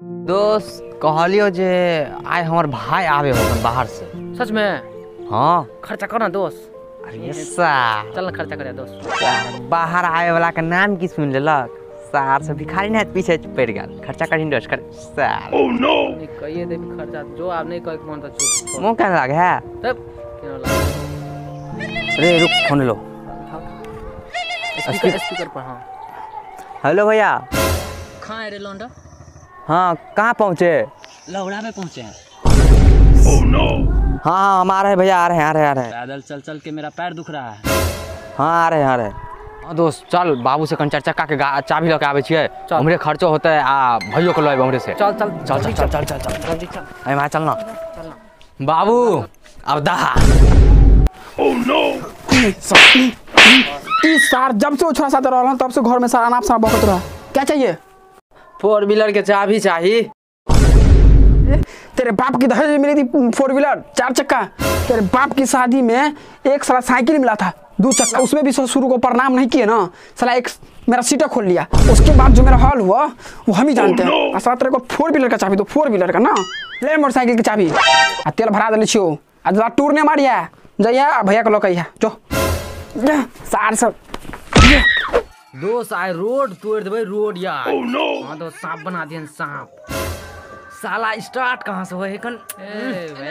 दोस्त कहलियो जे आइ हमर भाई आवे होतन बाहर से। सच में? हाँ। खर्चा करना दोस्त। अरे सार चल ना खर्चा करे दोस्त। बाहर आए वाला के नाम की सुन लेलक, सार से भिखारी नहीं पीछे पड़ गेल। खर्चा करी दोस्त कर सार। ओह नो नहीं कहिए दे खर्चा जो आप नहीं कहे के मन त चुप। मुंह केना लागे है तब केना लागे। रे रुक फोन लो स्पीकर स्पीकर पर। हाँ हेलो भैया। कहाँ है रे लौंडा? हाँ कहाँ पहुँचे? लौड़ा में पहुँचे हैं। Oh no. हाँ हम आ रहे हैं भैया, आ रहे हैं आ रहे हैं आ रहे हैं। पैदल चल चल के मेरा पैर दुख रहा है। हाँ आ रहे हैं आ रहे हैं। हाँ दोस्त चल बाबू से कन चार चक्का के चाबी लऽ के आबै छियै, हमरे खर्चो होतै आ भैयो के लऽ अयबै हमरे से। चल चल चल चल चल चल चल चल जल्दी चल। अरे वहाँ चल ना बाबू अब दहा। Oh no. इस सार जब से छोरा साथ रहल तब से घर में सारा अनाप शनाप बकत रहा। क्या चाहिए? फोर व्हीलर के चाबी चाहिए। तेरे बाप की दहेज में मिली थी फोर व्हीलर चार चक्का। तेरे बाप की शादी में एक साला साइकिल मिला था दो चक्का, उसमें भी ससुर को प्रणाम नहीं किए ना साला, एक मेरा सीटा खोल लिया। उसके बाद जो मेरा हाल हुआ वो हम ही जानते हैं। और साला तेरे को फोर व्हीलर का चाबी दो, फोर व्हीलर का ना ले मोटरसाइकिल की चाबी आ तेल भरा दिले छियो आ जरा टूर नहीं मारिया जइया भैया के लऽ के जो सार सब। दोस्त आइ रोड तोड़ देबै रोड यार। oh, no. हाँ दोस्त सांप बना दियन सांप। साला स्टार्ट कहाँ से होय एखन? ए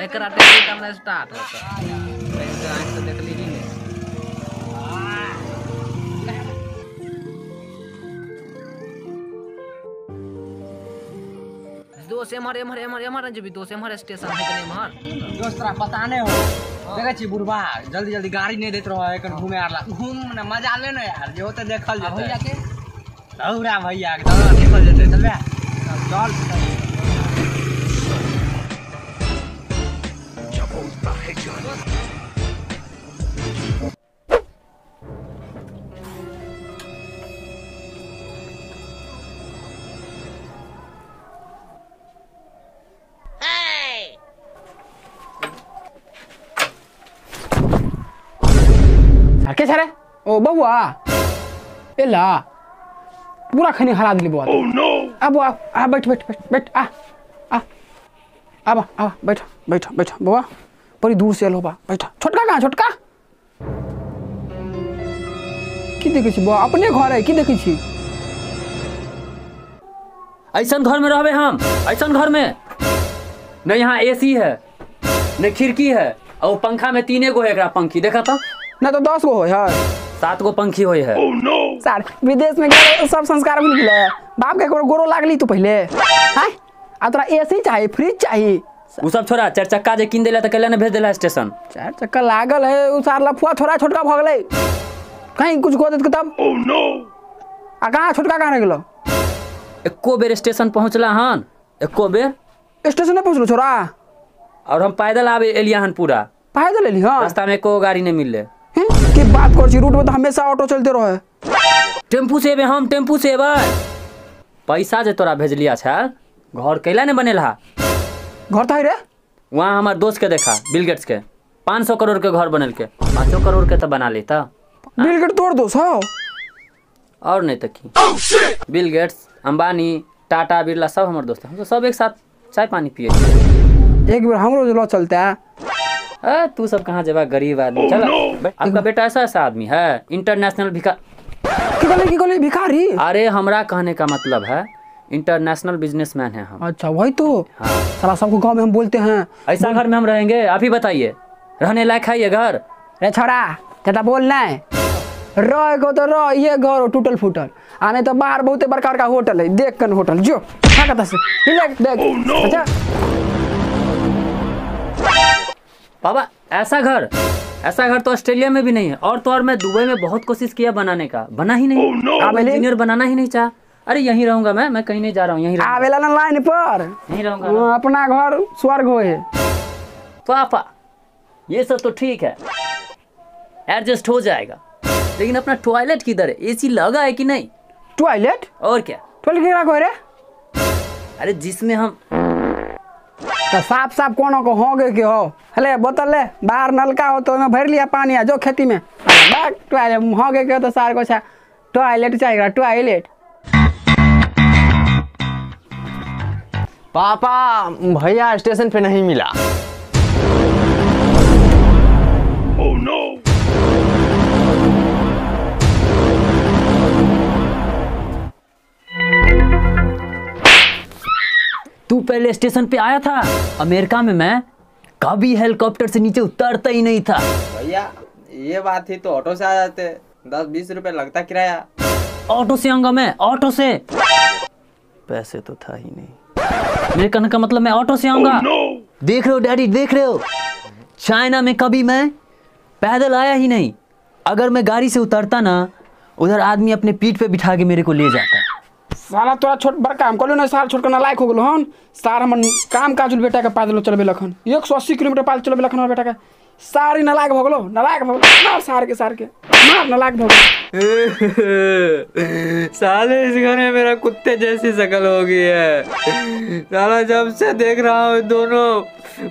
एकरा टेक स्टार्ट होता तो देख ली नहीं। दोस्त एमहर एमहर एमहर एमहर जेबी दोस्त, एमहर स्टेशन है कने एमहर। दोस्त तोरा पता नहीं हो देखै छी बुढ़बा जल्दी जल्दी गाड़ी नहीं देत रहो एखन घूमे आरला। घूम ना मजा ले ना यार, जे होते देखल जेतै। भैया के औरा भैया के चल देखल जेतै। चल बे चल। के छरे ओ बउआ एला पूरा खनी हरा दिली बउआ। Oh no. अब आ आ बैठ बैठ बैठ बैठ आ आ आबा आ बैठ बैठ बैठ बउआ, बड़ी दूर से एलो बा बैठ। छोटका कहाँ? छोटका की देखै छी बउआ? अपने घर है की देखै छी? ऐसन घर में रहबे हम? ऐसन घर में न यहाँ एसी है न खिड़की है और पंखा में 3 गो है। एकरा पंखी देखा तो ना तो 10 गो होय है, 7 गो पंखी होय है। Oh no. सर विदेश में गए सब संस्कार भूल गेलै। बाप के गोरो लागली तू पहले हैं आ तोरा एसी चाहिए फ्रिज चाहिए। उ सब छोरा चार चक्का जे किन देला त कैला ने भेज देला स्टेशन। चार चक्का लागल है उ सार लफुआ छोरा छोटका भ गेलै कहीं कुछ को देत तब। Oh no. आ कहां छोटका कहां रह गेलो? एको बेर स्टेशन पहुंचला हन, एको बेर स्टेशन नहीं पहुंचलो छोरा। और हम पैदल आवे एलिया हन पूरा पैदल एली। हां रास्ता में एको गाड़ी नहीं मिलले। की बात कर छी, रूट में तो हमेशा ऑटो चलते रहे। टेम्पू से एबे हम, टेम्पू से एबे। पैसा जे तोरा भेजलिया छै घर कैला ने बनेलहा? घर तो है रे वहाँ हमार दोस्त के देखा बिल गेट्स के 500 करोड़ के घर बनल के, 5 करोड़ के तो बना लेता। बिल गेट तोड़ दोस्त हो और नहीं तो की। बिल गेट्स अंबानी टाटा बिरला सब हमार दोस्त, हम तो सब एक साथ चाय पानी पिए। एक बार हमरो जो चलता है। अरे तू सब कहाँ जेबा गरीब आदमी। चल आपका बेटा ऐसा ऐसा आदमी है इंटरनेशनल भिखारी। की कहले भिखारी? अरे हमरा कहने का मतलब है इंटरनेशनल बिजनेसमैन है हम। अच्छा वही तो। हाँ। साला सबको गांव में हम बोलते हैं। ऐसा घर में हम रहेंगे? आप ही बताइए रहने लायक है ये घर? अरे छोरा ज्यादा बोलना है। रह को तो रह, ये घर टूटल फूटल आ नहीं तो बाहर बहुते बड़का बड़का होटल है, देख कन होटल जो से देख। अच्छा बाबा ऐसा घर तो ऑस्ट्रेलिया में भी नहीं है। और तो और मैं दुबई में बहुत कोशिश किया बनाने का, बना ही नहीं। oh, no. Engineer बनाना ही नहीं चाह। अरे यहीं रहूंगा मैं कहीं नहीं जा रहा हूँ, यहीं आवेला ना लाइन पर यहीं रहूंगा। अपना घर स्वर्ग हो है। पापा ये सब तो ठीक है एडजस्ट हो जाएगा, लेकिन अपना टॉयलेट किधर है? एसी लगा है कि नहीं? टॉयलेट? और क्या टॉयलेट रे? अरे जिसमें हम तो साफ साफ कोनो को हो गए के हो हले बोतल ले बाहर नलका हो तो भर लिया पानी आ जो खेती में हो गए के हो तो सार को टॉयलेट चाहिए टॉयलेट। पापा भैया स्टेशन पे नहीं मिला। Oh no! तू पहले स्टेशन पे आया था? अमेरिका में मैं कभी हेलीकॉप्टर से नीचे उतरता ही नहीं था। भैया ये बात ही तो ऑटो से आ जाते, 10-20 रुपए लगता किराया। ऑटो से आऊंगा मैं, ऑटो से। पैसे तो था ही नहीं। मेरे कहने का मतलब मैं ऑटो से आऊंगा। Oh no! देख रहे हो डैडी, देख रहे हो, चाइना में कभी मैं पैदल आया ही नहीं। अगर मैं गाड़ी से उतरता ना, उधर आदमी अपने पीठ पे बिठा के मेरे को ले जाता। साला तोरा छोट बड़का हम कहलू ना, सार छोट के नालायक हो गेलो हन। सार हमर काम काज बेटा के पैदल चलबे लखन, 180 किलोमीटर पैदल चलबे लखन हमर बेटा के। सारी नालायक भ गेलो, नालायक भ गेलो, मार सार के, सार के मार, नालायक भ गेलो। साले इस घर में मेरा कुत्ते जैसी शक्ल हो गई है। साला जब से देख रहा हूँ दोनों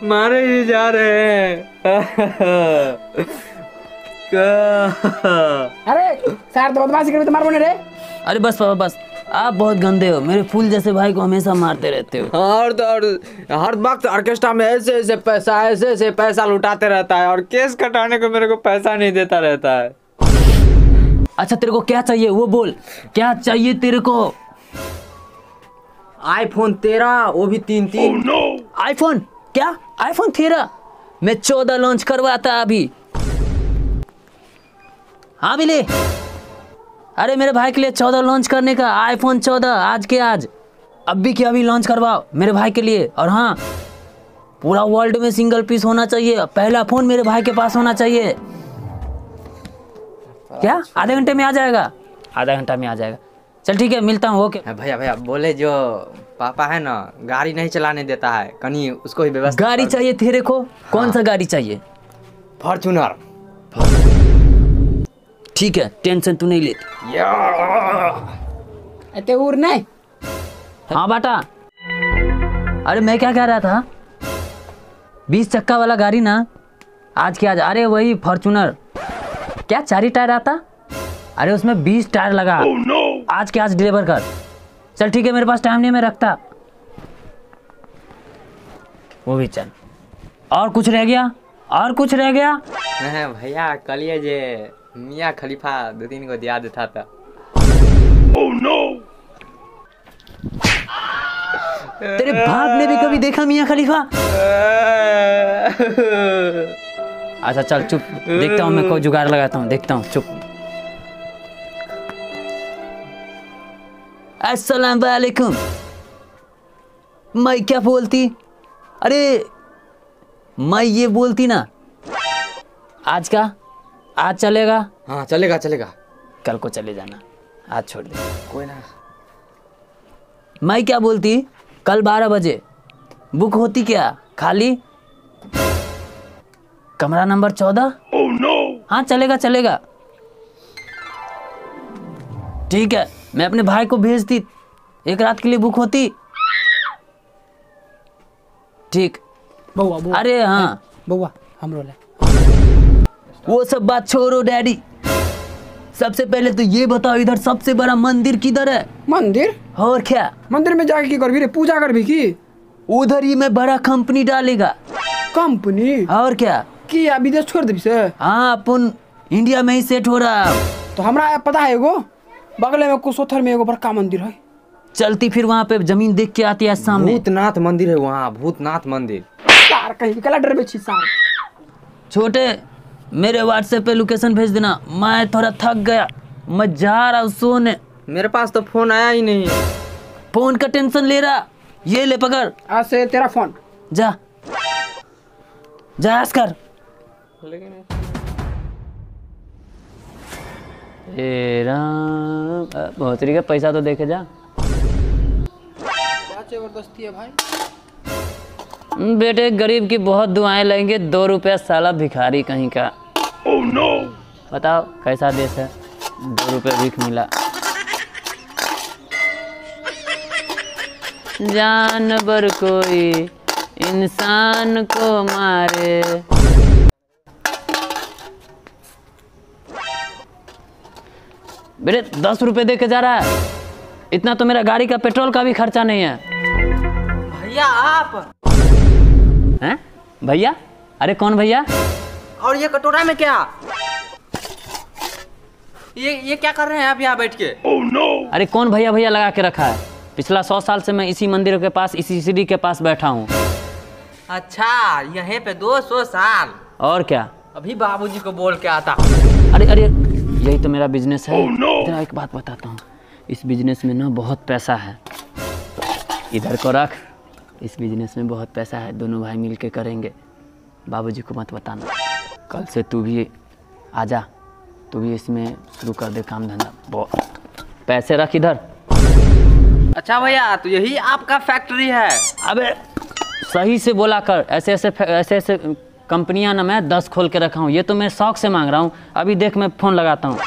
मारे ही जा रहे हैं। अरे सार तो बदमाशी करबे तो मारबो ने रे। अरे बस पापा बस, आप बहुत गंदे हो, मेरे फूल जैसे भाई को हमेशा मारते रहते हो। और तो और हर वक्त ऑर्केस्ट्रा में ऐसे ऐसे पैसा, ऐसे ऐसे पैसा लुटाते रहता है और केस कटाने को मेरे को पैसा नहीं देता रहता है। अच्छा तेरे को क्या चाहिए वो बोल, क्या चाहिए तेरे को? आईफोन 13, वो भी 3-3। Oh no! IPhone? क्या आईफोन 13? मैं 14 लॉन्च करवाता अभी। हाँ भी ले। अरे मेरे भाई के लिए 14 लॉन्च करने का, आईफोन 14 आज के आज, अभी के अभी लॉन्च करवाओ मेरे भाई के लिए। और हाँ, पूरा वर्ल्ड में सिंगल पीस होना चाहिए, पहला फोन मेरे भाई के पास होना चाहिए। क्या आधे घंटे में आ जाएगा? आधा घंटा में आ जाएगा। चल ठीक है, मिलता हूँ। ओके भैया, भैया बोले जो पापा है ना गाड़ी नहीं चलाने देता है, कहीं उसको ही व्यवस्था। गाड़ी चाहिए तेरे को? कौन सा गाड़ी चाहिए? फॉर्चूनर। ठीक है, टेंशन तू नहीं लेती। उर नहीं। हाँ बाटा, अरे मैं क्या कह रहा था, 20 चक्का वाला गाड़ी ना आज के आज। अरे वही फॉर्चूनर, क्या 4 ही टायर आता? अरे उसमें 20 टायर लगा। Oh no! आज के आज डिलीवर कर। चल ठीक है, मेरे पास टाइम नहीं, मैं रखता। वो भी चल। और कुछ रह गया? और कुछ रह गया? नहीं भैया, कल ये जे मियाँ खलीफा 2-3 को दिया देता था। Oh no! तेरे बाप ने भी कभी देखा मियाँ खलीफा? अच्छा चल चुप, देखता हूँ मैं कोई जुगाड़ लगाता हूँ, देखता हूँ, चुप। अस्सलाम वालेकुम। मैं क्या बोलती? अरे मैं ये बोलती ना, आज का आज चलेगा? हाँ चलेगा चलेगा। कल को चले जाना, आज छोड़ दे। कोई ना। मैं क्या बोलती, कल 12 बजे बुक होती क्या खाली कमरा नंबर 14? Oh no! हाँ चलेगा चलेगा, ठीक है। मैं अपने भाई को भेजती, एक रात के लिए बुक होती। ठीक बउआ, बउआ। अरे हाँ बउआ हमरो ले। वो सब बात छोड़ो डैडी, सबसे पहले तो ये बताओ इधर सबसे बड़ा मंदिर किधर है? मंदिर? और क्या? मंदिर में जाके की करबी रे, पूजा करबी की? उधर ही मैं बड़ा कंपनी डालेगा। कंपनी? और क्या? की या विदेश छोड़ देबी से? हाँ अपन इंडिया में ही सेट हो रहा है। तो हमरा पता है एगो बगले में कुशोथर में एगो बड़का मंदिर है। चलती फिर वहाँ पे जमीन देख के आती है सामने। भूतनाथ मंदिर है वहाँ, भूतनाथ मंदिर। सार कहीं कला डरबे छी सार। छोटे मेरे व्हाट्सएप पे लोकेशन भेज देना, मैं थोड़ा थक गया, मैं जा रहा हूँ सोने। मेरे पास तो फोन आया ही नहीं। फोन का टेंशन ले रहा, ये ले पकड़। आज से तेरा फोन। जा जा कर। ए राम, बहुत का पैसा तो देखे जा। क्या जबरदस्ती है भाई। बेटे गरीब की बहुत दुआएं लेंगे, 2 रुपया साला भिखारी कहीं का। Oh no! बताओ कैसा देश है, 2 रुपये भीख मिला। जानवर कोई इंसान को मारे। बेटे 10 रुपये दे के जा रहा है, इतना तो मेरा गाड़ी का पेट्रोल का भी खर्चा नहीं है। भैया आप हैं? भैया? अरे कौन भैया? और ये कटोरा में क्या, ये क्या कर रहे हैं आप यहाँ बैठ के? Oh no! अरे कौन भैया भैया लगा के रखा है? पिछला 100 साल से मैं इसी मंदिर के पास, इसी सीढ़ी के पास बैठा हूँ। अच्छा, यहीं पे 200 साल? और क्या। अभी बाबूजी को बोल के आता। अरे अरे यही तो मेरा बिजनेस है। Oh no! इधर एक बात बताता हूँ, इस बिजनेस में ना बहुत पैसा है। इधर को रख, इस बिजनेस में बहुत पैसा है, दोनों भाई मिल के करेंगे। बाबूजी को मत बताना। कल से तू भी आजा, तू भी इसमें शुरू कर दे काम धंधा। बहुत पैसे रख इधर। अच्छा भैया, तो यही आपका फैक्ट्री है? अबे सही से बोला कर, ऐसे ऐसे ऐसे ऐसे कंपनियां ना मैं 10 खोल के रखा हूँ। ये तो मैं शौक से मांग रहा हूँ। अभी देख मैं फ़ोन लगाता हूँ।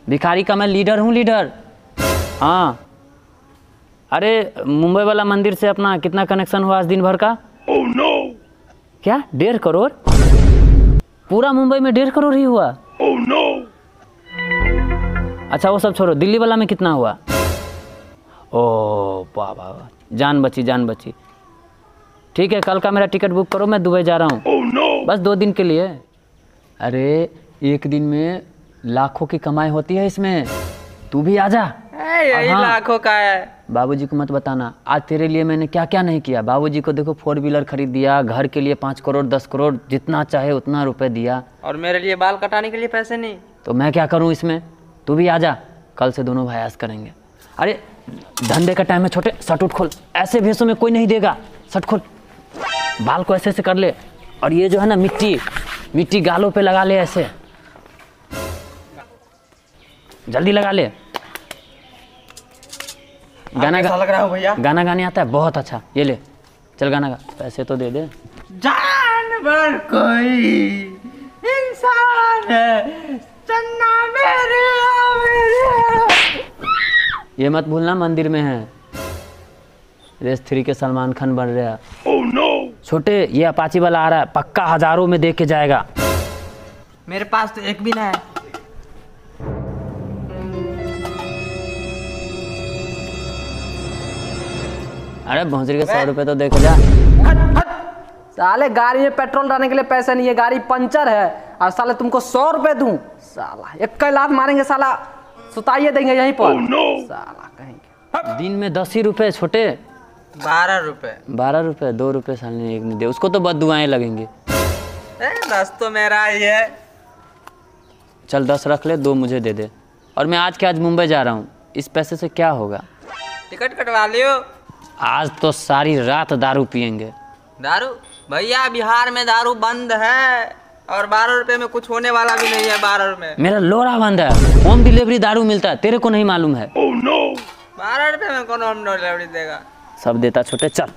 भिखारी का मैं लीडर हूँ, लीडर। हाँ, अरे मुंबई वाला मंदिर से अपना कितना कनेक्शन हुआ आज दिन भर का? Oh no! क्या 1.5 करोड़? पूरा मुंबई में 1.5 करोड़ ही हुआ? Oh no! अच्छा वो सब छोड़ो, दिल्ली वाला में कितना हुआ? ओ वाह, जान बची, जान बची। ठीक है, कल का मेरा टिकट बुक करो, मैं दुबई जा रहा हूँ। Oh no! बस 2 दिन के लिए। अरे एक दिन में लाखों की कमाई होती है इसमें, तू भी आजा। यही हाँ, लाखों का है। बाबूजी को मत बताना। आज तेरे लिए मैंने क्या क्या नहीं किया। बाबूजी को देखो 4 व्हीलर खरीद दिया, घर के लिए 5 करोड़ 10 करोड़ जितना चाहे उतना रुपए दिया, और मेरे लिए बाल कटाने के लिए पैसे नहीं। तो मैं क्या करूँ इसमें? तू भी आजा, कल से दोनों भाई ऐश करेंगे। अरे धंधे का टाइम है छोटे, शर्ट उठ खोल। ऐसे भेषों में कोई नहीं देगा। शर्ट खोल, बाल को ऐसे ऐसे कर ले, और ये जो है ना मिट्टी, मिट्टी गालों पे लगा ले ऐसे, जल्दी लगा ले। गाना गा लग रहा हो भैया? गाना गाने आता है? बहुत अच्छा, ये ले चल गाना गा। पैसे तो दे दे। जानवर कोई इंसान है, चन्ना मेरे मेरे। ये मत भूलना मंदिर में है। रेस 3 के सलमान खान बन रहा है। Oh no! छोटे ये अपाची वाला आ रहा है, पक्का हजारों में दे के जाएगा। मेरे पास तो एक भी ना है। अरे भोंसड़ी के 100 रुपए तो दे के जा। साले गाड़ी में पेट्रोल डालने के लिए पैसे नहीं है, गाड़ी पंचर है, और साले तुमको 100 रुपए दूं? साला एक लात मारेंगे साला, सुताइए देंगे यहीं पर। Oh no! साला कहेंगे। दिन में 10 ही रुपए छोटे। 12 रुपए। 12 रुपए, 2 रुपए साले ने एक नहीं दे, उसको तो बददुआएं लगेंगे। 10 तो मेरा ही है। चल 10 रख ले, 2 मुझे दे दे। और मैं आज के आज मुंबई जा रहा हूँ, इस पैसे से क्या होगा? टिकट कटवा लियो। आज तो सारी रात दारू पियेंगे। दारू? भैया बिहार में दारू बंद है, और 12 रुपए में कुछ होने वाला भी नहीं है। 12 रुपए मेरा लोरा बंद है, होम डिलीवरी दारू मिलता है, तेरे को नहीं मालूम है। Oh no! 12 रुपए में कौन होम डिलीवरी देगा? सब देता छोटे, चल।